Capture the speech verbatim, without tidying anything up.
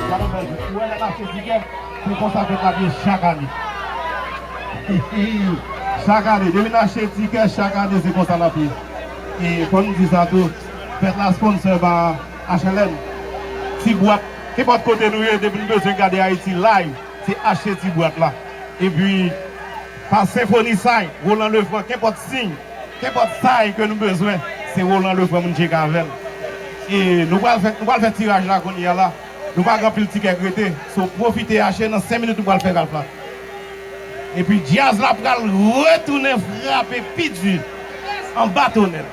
Madan Bèl, ou wè lè n achte tikè, se konsa fèt la ap ye chak ane. Chak ane, depi n achte tikè, chak ane se konsa l ap ye. E fò n di sa tou, fèt la sponsor pa H L M. Ti bwat, kenpòt kote nou ye, depi n bezwen gade Ayiti live, se achte ti bwat la. Epi, pa Senfoni Say, Roland Lefranc, kenpòt siy, kenpòt say ke nou bezwen, se Roland Lefranc moun tcheke avè l. E nou pral fè, nou pral fè tiraj la kounye a la. Nou pa gen anpil tikè k rete. So, pwofite achte nan senk minit nou pral fè ralf la. Epi djaz la pral retounen frape pi di anba tonèl.